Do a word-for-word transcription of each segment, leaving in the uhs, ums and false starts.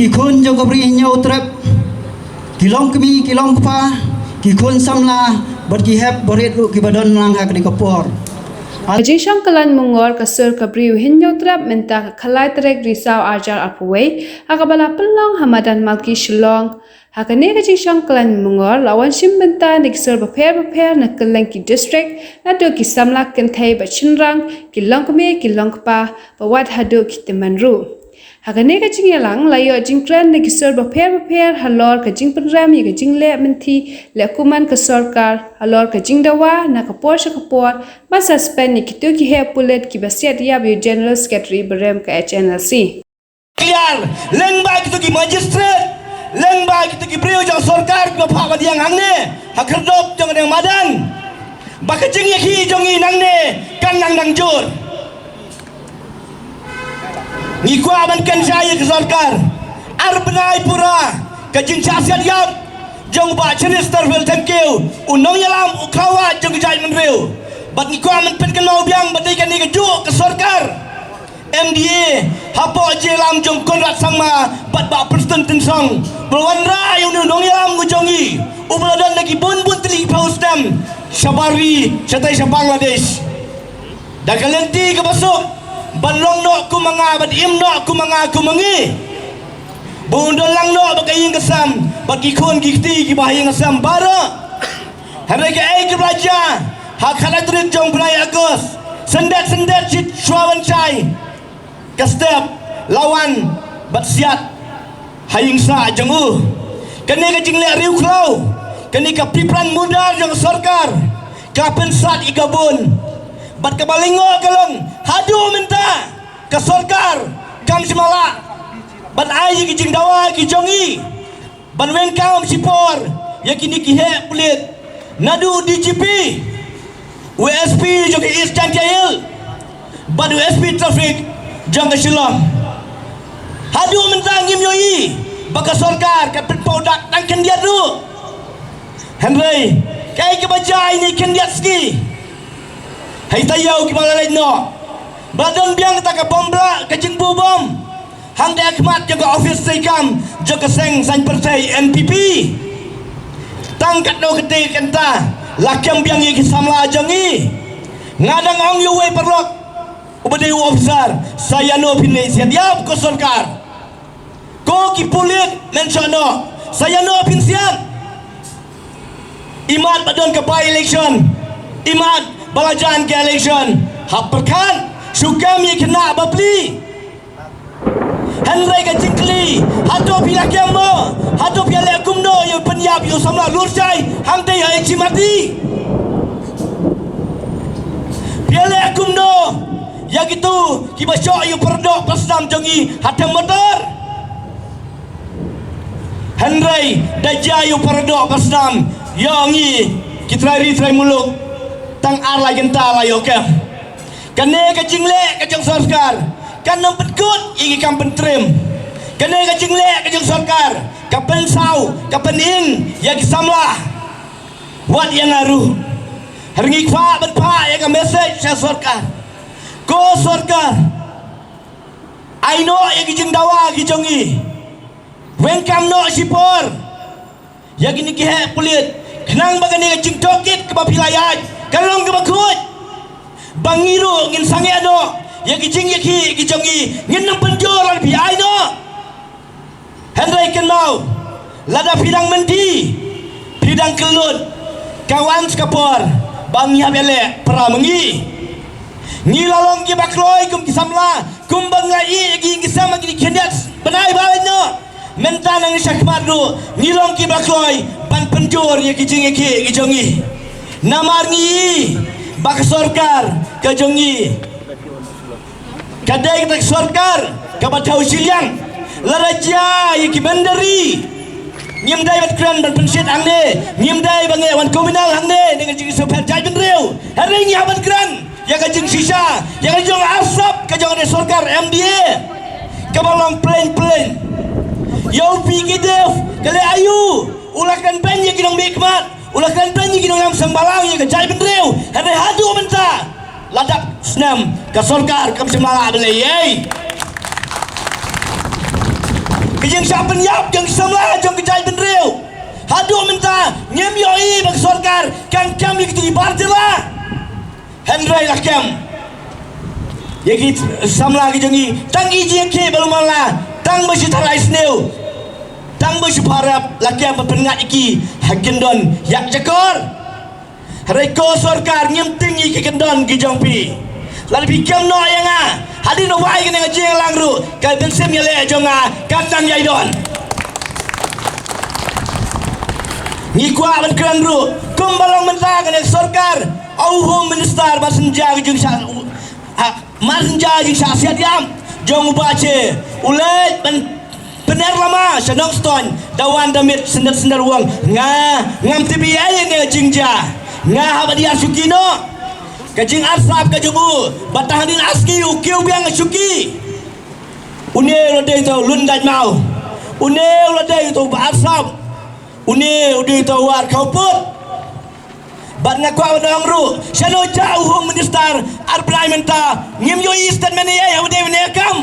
Ki khun jong ka Bri Hynñiewtrep, ki long kmie, ki long kpa, ki khun samla, bad ki hep barit ruh kiba don lang ha kane ka por. Ka jingshong kyllain mungor ka sur ka Bri u Hynñiewtrep mynta ka khatlai tarik Risaw arhajar arphew wei, ha kaba la pynlong ha madan Malki Shillong. Ha kane ka jingshong kyllain mungor la wan shim bynta na ki sur bapher bapher na kylleng ki district, naduh ki samla kynthei bad shynrang, ki longkmie ki longkpa, bad wat haduh ki tymmen ruh. Ha kane ka jingïalang la ïoh jingkren na ki sur bapher bapher halor ka jingpynrem ïa ka jingleh mynthi leh kuman ka sorkar, halor ka jingdawa na ka por sha ka por ban suspend ïa kito ki heh pulit kiba siat ïap ïa u General Secretary barem ka H N L C. Clear, lyngba kito ki magistrate, lyngba kito ki briew jong sorkar kiba phah ban ïeng hangne ha khyrdop jong ka madan, ba ka jingïakhih jong ngi nangne kan nang nang jur. Ngi kwah ban kynjai ïa ka sorkar. Ar bnai pura ka jingshah siat ïap jong u Bah Cheristerfield Thangkhiew, u nongïalam u khlawait jong ka jaitbynriew. Bad ngi kwah ban pynkynmaw biang ba dei kane kajuh ka sorkar M D A hapoh jingïalam jong Conrad Sangma bad Bah Prestone Tynsong, ba la wanrah ïa une u nongïalam jong ngi uba la don da ki bun bun tylli ki phew snem shabar ri shatei sha Bangladesh. Da ka lynti kaba suk ban long noh kum ma nga bad im noh kum ma nga kum ma ngi, ba un don lang noh bad ka ïing ka sem bad ki khun ki kti kiba ha ïing ha sem baroh. Hynrei kaei kaba la jia ha ka khatlai tarik jong u bnai August, syndet syndet shi shuwa ban shai ka step, la wan bad siat ha ïing sah jong u. Kane ka jingleh riewkhlaw, kane ka pipran mudar jong ka sorkar ka pynsat ïa ka bun. Bad kaba lyngngoh ka long, haduh mynta ka sorkar kam shym la lah ban ai ïa ki jingdawa ki jong ngi ban weng kam shipor ïa kine ki heh pulit, naduh D G P, u S P jong ka East Jaintia Hills bad u S P traffic jong ka Shillong. Haduh mynta ngim ïohi ba ka sorkar ka pynpaw dak tang khyndiat ruh. Hynrei kaei kaba jia ine i khyndiat sngi, hei taïew kiba la leit noh, ba don biang kata ka bom blah, ka jingbuh bom hangta ha khmat jong ka office treikam jong ka seng saiñ pyrthei N P P. Tang katno kata kynta la kem biang ïa ki samla jong ngi. Nga dang ong ïa uwei paralok uba dei u officer, sa ïano phin leit siat ïa ka sorkar. Ko ki pulit, men sha no, sa ïano phin siat. Imat ba don ka by election, imat ba la jan ka election, hap pyrkhat shu kem ïa ki khynnah bapli. Hynrei ka jingkylli, hato phi la kem mo? Hato phi la leh kumno ïa u pynïap ïa u samla Lurshai hangtei ha H C Mati? Phi la leh kumno ïa kito kiba shoh ïa u paradoh parsnam jong ngi ha Them Motor? Hynrei da jia ïa u paradoh parsnam, ïa ngi ki trai ri trai muluk, tang ar lai kynta la ïoh kem. Kane ka jingleh ka jong sorkar kan ym pynkut ïa ki kam pyntriem. Kane ka jingleh ka jong sorkar ka pynsaw, ka pynim ïa ki samla. Wat ïa nga ruh, hynrei ngi kwah ban phah ïa ka message sha sorkar. Ko sorkar, ai noh ïa ki jingdawa ki jong ngi. Weng kam noh shipor ïa kine ki heh pulit, khnang ba kane ka jingtohkit kaba phi la ïaid kan long kaba khuid, ba ngi ruh ngin sangeh noh ïa ki jingïakhih ki jong ngi, ngin ym pynjur lada phi ai noh. Hynrei kynmaw, lada phi dang mynta, phi dang kyllut, ka wan sa ka por ba ngi hap ïaleh para ma ngi. Ngi la long kiba kloi kum ki samla, kumba ngi la ïeh ïa ki ïing ki sem ha kine ki khyndiat bnai ba la leit noh. Mynta nangne shakhmat ruh ngi long kiba kloi ban pynjur ïa ki jingïakhih ki jong ngi. Namar ngi ïohi ba ka sorkar ka jong ngi ka dei kata ka sorkar kaba thew shiliang. Lada jia ïa ki boundary, ngim dei ban kren ban pynshit hangne, ngim dei ban ngeit wan communal hangne, ne ka jingsngewpher jaitbynriew. Hynrei ngi hap ban kren ïa ka jingshisha, ïa ka jong arsap ka jong ka sorkar M D A kaba long plain plain. Ïa u P K D F ka leh aïu? U la kren beiñ ïa ki nongmihkhmat, u la kren beiñ ïa ki nongïalam sngewbha lang ïa ka jaitbynriew. Hynrei haduh mynta la dap snem ka sorkar kam shym la lah ban leh ei. Ka jingshah pynïap jong ki samla jong ka jaitbynriew. Haduh mynta ngim ïohi ba ka sorkar kan kem ïa kito ki bar jylla. Hynrei la kem ïa ki samla ki jong ngi, tang ki jingïakhih ba lum la, tang ba shi tharai sniew, tang ba shi parap la kem ban pynngat ïa ki ha kyndon ïakjakor. Hynrei ko sorkar, ngim tieng ïa ki kyndon ki jong phi. Lada phi kem noh ïa nga, hadien ba wai kane ka jingïalang ruh, ka mynsiem ïaleh jong nga kan nang ïai don. Ngi kwah ban kren ruh kumba long mynta kane ka sorkar, u Home Minister ba synjia ka jingshah, ah, Mar synjia jingshah siat ïam jong u Bah Che, u leit ban pynner lama sha Nongstoiñ, da wan da miet syndet syndet, u ong, nga ngam tip ei ïa kane ka jingjia. Nga hap ban ïa shuki noh. Ka jingarsap ka jong u, ba tang hadien ar sngi u kiew biang ka shuki. Une u la dei uta u Lun Dait Maw. Une u la dei uta u ba arsap. Une u dei uta u war khawput. Bad nga kwah ban ong ruh, shano jia u Home Minister ar bnai mynta, ngim ïohi statement ei ei ha u dei u ne kam.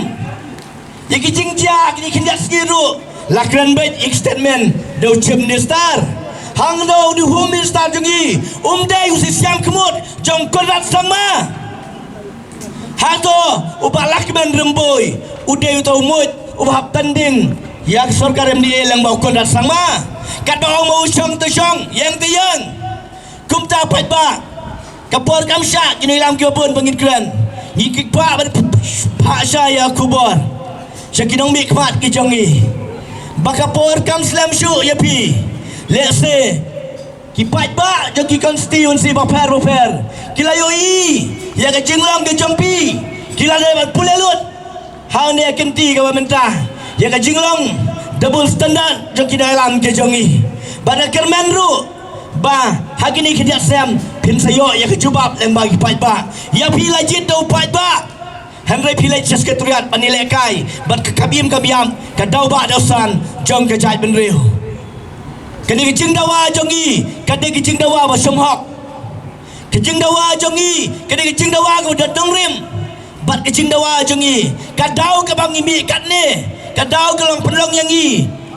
Ïa ki jingjia kine khyndiat sngi ruh la kren beit ïa ki statement da u Chief Minister. Hangno u dei u Home Minister jong ngi, um dei u sisiang khmut jong Conrad Sangma? Hato u Bah Lahkmen Rymbui u dei uta u muid uba hap tanding ïa ka sorkar M D A lyngba u Conrad Sangma? Katba ong ma u shong te shong, ïeng te ïeng. Kumta paidbah, ka por kam shah, ki nongïalam kiba bun ba ngin kren. Ngi kwah ban phah shai ïa ka khubor sha ki nongmihkhmat ki jong ngi ba ka por kam slem shuh ïa phi. Lehse ki paidbah jong ki constituency bapher bapher ki la ïohi ïa ka jinglong ka jong phi, ki la dei ban pule lut ha kane ka kynti kaba mynta ïa ka jinglong double standard jong ki nongïalam ki jong ngi. Bad nga kyrmen ruh ba ha kine ki khyndiat snem phin sa ïoh ïa ka jubab lyngba ki paidbah. Ïa phi la jied da u paidbah, hynrei phi leit sha Secretariat ban ïalehkai bad ka kam im kam ïap ka daw bah daw san jong ka jaitbynriew. Kane ka jingdawa jong ngi ka dei ka jingdawa ba shong hok. Ka jingdawa jong ngi ka dei ka jingdawa kaba don nongrim. Bad ka jingdawa jong ngi ka daw kaba ngi mih katne, ka daw ka long pynlong ïa ngi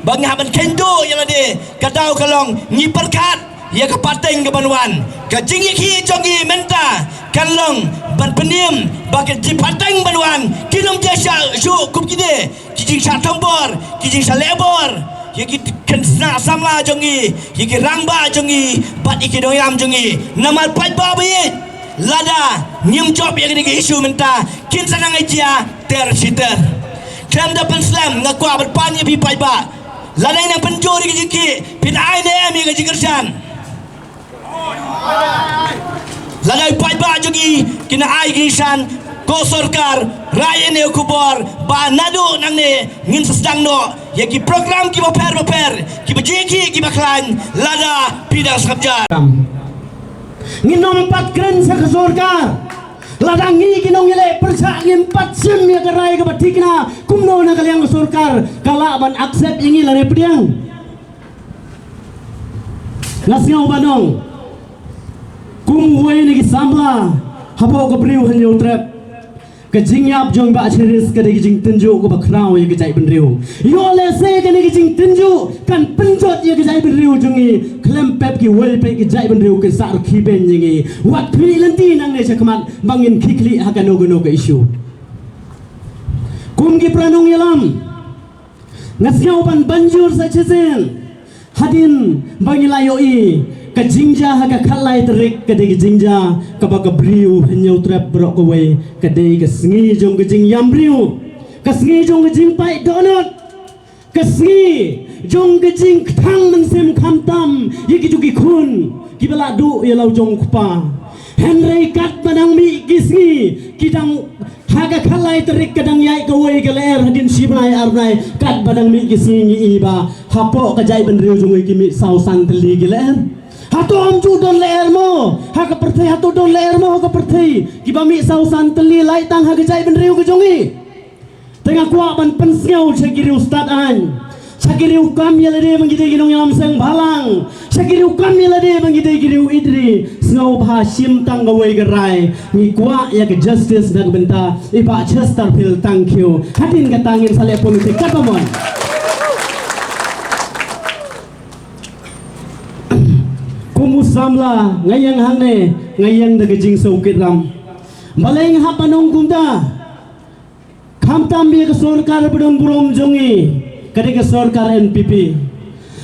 ba ngi hap ban kheiñ duh ïa lade, ka daw ka long ngi pyrkhat ïa ka pateng kaban wan. Ka jingïakhih jong ngi mynta kan long ban pynim ba ka jingpateng ban wan kin ym jia shuh kum kine ki jingshah thombor, ki jingshah lehbor ïa ki khynnah samla jong ngi, ïa ki rangbah jong ngi bad ïa ki nongïalam jong ngi. Namar paidbah ba ïeit, lada ngim jop ïa kine ki issue mynta, kin sa nang ïa jia ter shi ter. Khlem da pynslem, nga kwah ban pan ïa phi paidbah, lada ngi nang pynjur ïa ka jingkit, phin ai ne em ïa ka jingkyrshan? Lada ki paidbah jong ngi kin ai ki jingkyrshan, ko sorkar, rai ïa kane ka khubor ba naduh nangne ngin sa sdang noh ïa ki program kiba pher ba pher, kiba jingïakhih kiba khlaiñ, lada phi dang sngap jar. Ngin ym pat kren sha ka sorkar. Lada ngi ki nongïaleh pyrshah ngim pat shim ïa ka rai kaba thikna, kumno na ka liang ka sorkar ka lah ban accept ïa ngi lane pdiang? Nga sngew ban ong, kum uwei na ki samla hapoh ka Bri u Hynñiewtrep, ka jingïap jong Bah Cherish ka dei ka jingtynjuh kaba khraw ïa ka jaitbynriew. Ïoh lehse kane ka jingtynjuh kan pynjot ïa ka jaitbynriew jong ngi khlem pep kiwei pat ki jaitbynriew kin sah rkhie beiñ ïa ngi. Wat khmih lynti nangne shakhmat ba ngin khie khlieh ha kano kano ka issue. Kum ki para nongïalam, nga sngew ban ban jur sa shisien. Hadien ba ngi la ïohi, ka jingjia ha ka khatlai tarik ka dei ka jingjia kaba ka Bri u Hynñiewtrep baroh kawei, ka dei ka sngi jong ka jingïam briew, ka sngi jong ka jingpait dohnud, ka sngi jong ka jingkthang mynsiem khamtam ïa kito ki khun kiba la duh ïa la u jong u kpa. Hynrei katba dang mih ki sngi, ki dang ha ka khatlai tarik ka dang ïaid kawei ka lyer hadien shi bnai ar bnai, katba dang mih ki sngi ngi i ba hapoh ka jaitbynriew jong ngi ki mih saw san tylli ki lyer. Hato ym ju don lyer mo ha ka pyrthei? Hato don lyer mo ha ka pyrthei kiba mih saw san tylli, lait tang ha ka jaitbynriew ka jong ngi? Te nga kwah ban pynsngew sha ki riewstad aiñ, sha ki riewkam ïalade ba ngi dei ki nongïalam seng bhalang, sha ki riewkam ïalade ba ngi dei ki riew Ri, sngewbha shim tang kawei ka rai. Ngi kwah ïa ka justice na ka bynta i Bah Chesterfield Tangkhiew. Hadien kata ngin sa leh politik katba mon. Samla, nga ïeng hangne, nga ïeng da ka jingsngewkit ram. Balei nga hap ban ong kumta? Khamtam ïa ka sorkar ba don burom jong ngi, ka dei ka sorkar N P P.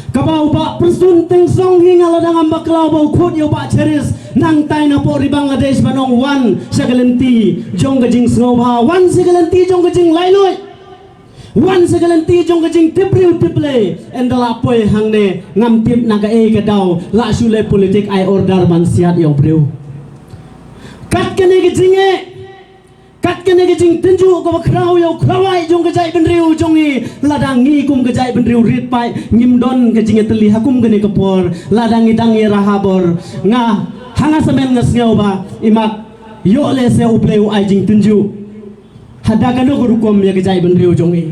Kaba u Bah Prestone Tynsong hi nga la dang ym bakla ba u khot ïa u Bah Cherish nangtai napoh ri Bangladesh ban ong wan sha ka lynti jong ka jingsngewbha, wan sha ka lynti jong ka jinglaitluid. Wan sha ka lynti jong ka jingtip briew tip Blei, ynda la poi hangne ngam tip na kaei ka daw la shu leh politik ai order ban siat ïa u briew. Kat kane ka jingeh, kat kane ka jingtynjuh kaba khraw ïa u khrawai jong ka jaitbynriew jong ngi, lada ngi kum ka jaitbynriew rit paid ngim don ka jingïatylli ha kum kane ka por, lada ngi dang ïa raha bor, nga ha nga samen nga sngew ba i mat ïoh lehse U Blei u ai jingtynjuh. Hada kano ka rukom ïa ka jaitbynriew jong ngi.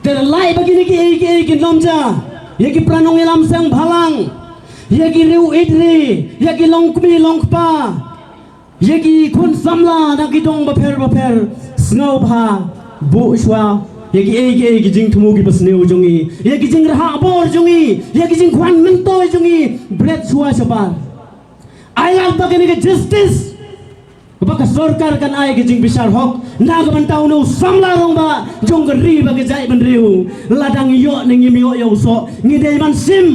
Te lai ba kine kiei kiei kin ym jia ïa ki para nongïalam seng bhalang, ïa ki riew eit ri, ïa ki longkmie longkpa, ïa ki khun samla na ki dong bapher bapher. Sngewbha buh shuwa ïa kiei kiei ki jingthmu kiba sniew jong ngi, ïa ki jingrhah bor jong ngi, ïa ki jingkhwan myntoi jong ngi, bret shuwa shabar. Ai lad ba kane ka justice, ba ka sorkar kan ai ka jingbishar hok na ka bynta uno u samla rangbah jong ka ri bad ka jaitbynriew. Lada ngi ïoh ne ngim ïoh ïa u soh, ngi dei ban shim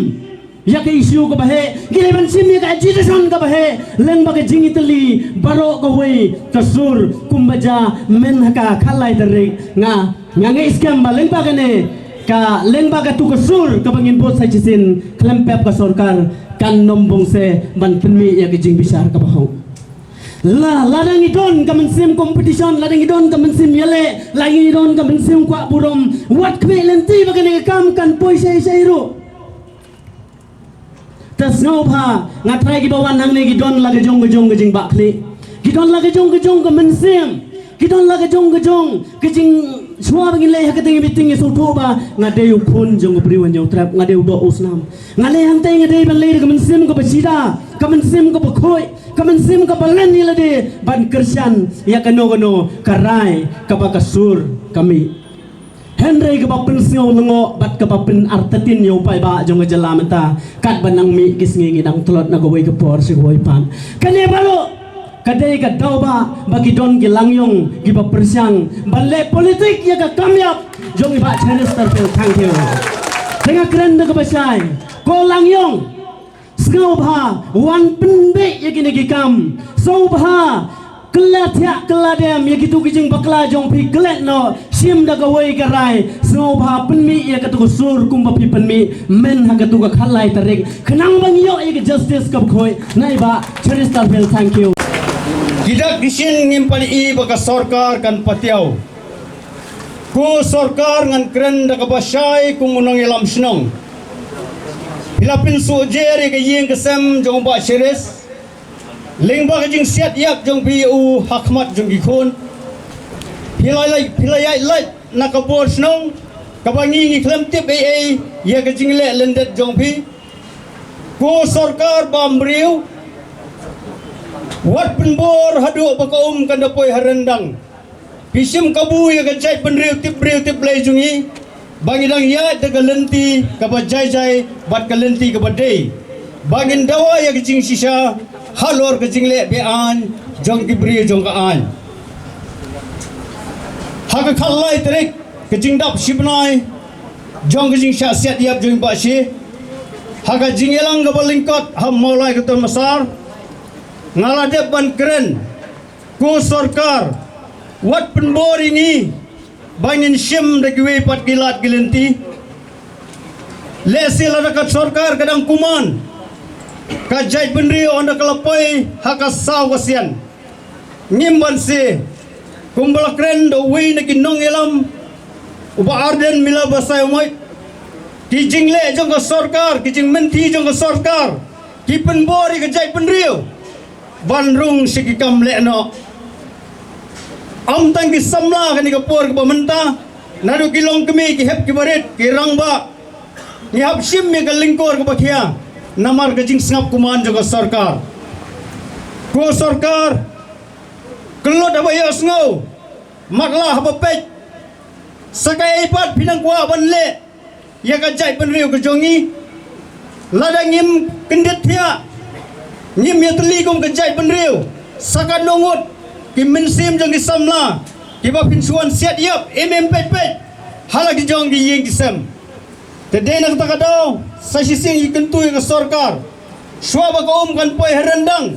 ïa ka issue kaba heh, ngi dei ban shim ïa ka agitation kaba heh lyngba ka jingïatylli baroh kawei ka sur, kumba jia mynta ha ka khatlai tarik. Nga Nga ngeit skhem ba lyngba kane ka, lyngba katu ka sur kaba ngin bud sa shisien, khlem pep ka sorkar kan ym bun se ban pynmih ïa ka jingbishar kaba hok. La, lada ngi don ka mynsiem competition, lada ngi don ka mynsiem ïaleh, lada ngi don ka mynsiem kwah burom, wat khmih lynti ba kane ka kam kan poi shai shai ruh. Te sngewbha, nga trai kiba wan hangne ki don la ka jong ka jong ka jingbakla. Ki don la ka jong ka jong ka mynsiem. Ki don la ka jong ka jong ka jing, shuwa ba ngin leit ha ka teng meeting ngi sngewthuh ba nga dei u khun jong ka briew Hynñiewtrep, nga dei u doh u snam. Nga leit hangtai nga dei ban leit da ka mynsiem kaba shida, ka mynsiem kaba khuid, ka mynsiem kaba len ïa lade ban kyrshan ïa kano kano ka rai kaba ka sur ka mih. Hynrei kaba pynsngew lyngngoh bad kaba pynartatien ïa u paidbah jong ka jylla mynta, katba nang mih ki sngi ngi dang tlot na kawei ka por sha kawei pat. Kane baroh ka dei ka daw ba, ba ki don ki langïong kiba pyrshang ban leh politik ïa ka kam ïap jong i Bah Cheristerfield Thangkhiew. Te nga kren da kaba shai, ko langïong, sngewbha wan pynbeit ïa kine ki kam. Sngewbha kylla thiah kylla dem ïa kitu ki jingbakla jong phi, klet noh, shim da kawei ka rai. Sngewbha pynmih ïa katu ka sur kumba phi pynmih mynta ha katu ka khatlai tarik, khnang ba ngi ïoh ïa ka justice kaba khuid na i Bah Cheristerfield Thangkhiew. Ki dak ki shin ngim pat ïohi ba ka sorkar kan patiaw. Ko sorkar, ngan kren da kaba shai kum u nongïalam shnong. Phi la pynsuh jer ïa ka ïing ka sem jong u Bah Cheris lyngba ka jingsiat ïap jong phi ïa u ha khmat jong ki khun. Phi la lait, phi la ïaid lait na ka bor shnong kaba ngi ngi khlem tip ei ei ïa ka jingleh lyndet jong phi. Ko sorkar bambriew, wat pynbor haduh ba ka um kan da poi ha ryndang. Phi shim kabu ïa ka jaitbynriew tip briew tip Blei jong ngi ba ngi dang ïaid da ka lynti kaba jai jai bad ka lynti kaba dei, ba ngin dawa ïa ka jingshisha halor ka jingleh be-aiñ jong ki briew jong ka aiñ. Ha ka khatlai tarik ka jingdap shi bnai jong ka jingshah siat ïap jong i Bah Shi, ha ka jingïalang kaba lyngkot ha Mawlai ka Ton Massar, nga la dep ban kren, ko sorkar, wat pynbor ïa ngi ba ngin shim da kiwei pat ki lad ki lynti. Lehse lada ka sorkar ka dang kumne, ka jaitbynriew ynda ka la poi ha ka saw ka sian, ngim banse, kumba la kren da uwei na ki nongïalam, u Bah Ardent Miller Basaiawmoit, ki jingleh jong ka sorkar, ki jingmynti jong ka sorkar ki pynbor ïa ka jaitbynriew ban rung sha ki kam lehnoh. Ym tang ki samla kane ka por kaba mynta, naduh ki longkmie, ki hep ki barit, ki rangbah, ngi hap shim ïa ka lyngkor kaba khia namar ka jingsngap kumne jong ka sorkar. Ko sorkar, kyllut haba ïohsngew, matlah haba peit. Sa kaei pat phi nang kwah ban leh ïa ka jaitbynriew ka jong ngi? Lada ngim kyndit thiah, Ngim ïatylli kum ka jaitbynriew sa katno ngut ki mynsiem jong ki samla kiba phin shu wan siat ïap im im peit peit ha la ki jong ki ïing ki sem. Te dei na kata ka daw sa shisien ngi kyntu ïa ka sorkar, shuwa ba ka um kan poi ha ryndang,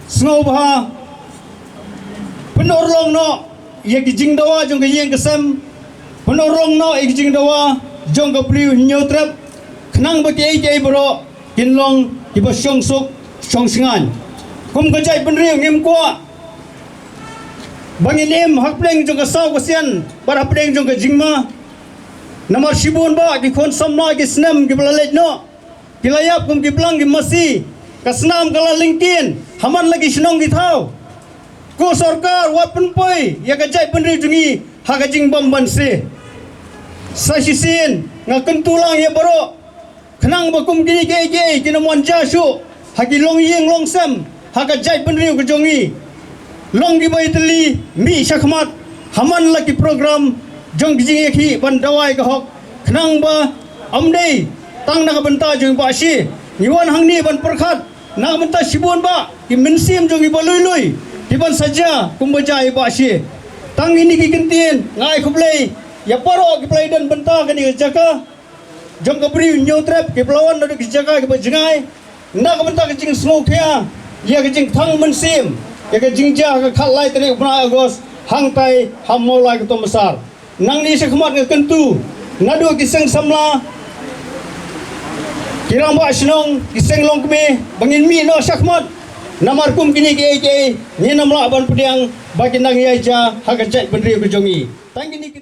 sngewbha pynurlong noh ïa ki jingdawa jong ka ïing ka sem, pynurlong noh ïa ki jingdawa jong ka briew Hynñiewtrep, khnang ba kiei kiei baroh kin long kiba shong suk shong shngaiñ. Kum ka jaitbynriew ngim kwah ba ngin im hapdeng jong ka saw ka sian bad hapdeng jong ka jingma. Namar shibun bah ki khun samla ki snem kiba la leit noh, ki la ïap kum ki blang ki masi, ka snam ka la lyngkien ha man la ki shnong ki thaw. Ko sorkar, wat pynpoi ïa ka jaitbynriew jong ngi ha ka jingbymbanse. Sa shisien nga kyntu lang ïa baroh, khnang ba kum kine kiei kiei kin ym wan jia shuh ha ki longïing longsem ha ka jaitbynriew ka jong ngi. Long kiba ïatylli mih shakhmat ha man la ki program jong ki jingïakhih ban dawa ïa ka hok, khnang ba ym dei tang na ka bynta jong i Bah Shi. Ngi wan hangne ban pyrkhat na ka bynta shibun bah ki mynsiem jong i ba lui lui, ki ban sa jia kumba jia i Bah Shi. Tang kine ki kyntien, nga ai khublei ïa baroh kiba la ïadon bynta kane ka jaka jong ka briew Hynñiewtrep, kiba la wan naduh ki jaka kiba jngai na ka bynta ka jingsngewkhia ïa ka jingthang mynsiem ïa ka jingjia ha ka khatlai tarik u bnai August hangtai ha Mawlai Kynton Massar. Nangne shakhmat nga kyntu naduh ki seng samla, ki rangbah shnong, ki seng longkmie, ba ngin mih noh shakhmat. Namar kum kine kiei kiei ngin ym lah ban pdiang ba kin nang ïaid jia ha ka jaitbynriew ka jong ngi. Tang kine ki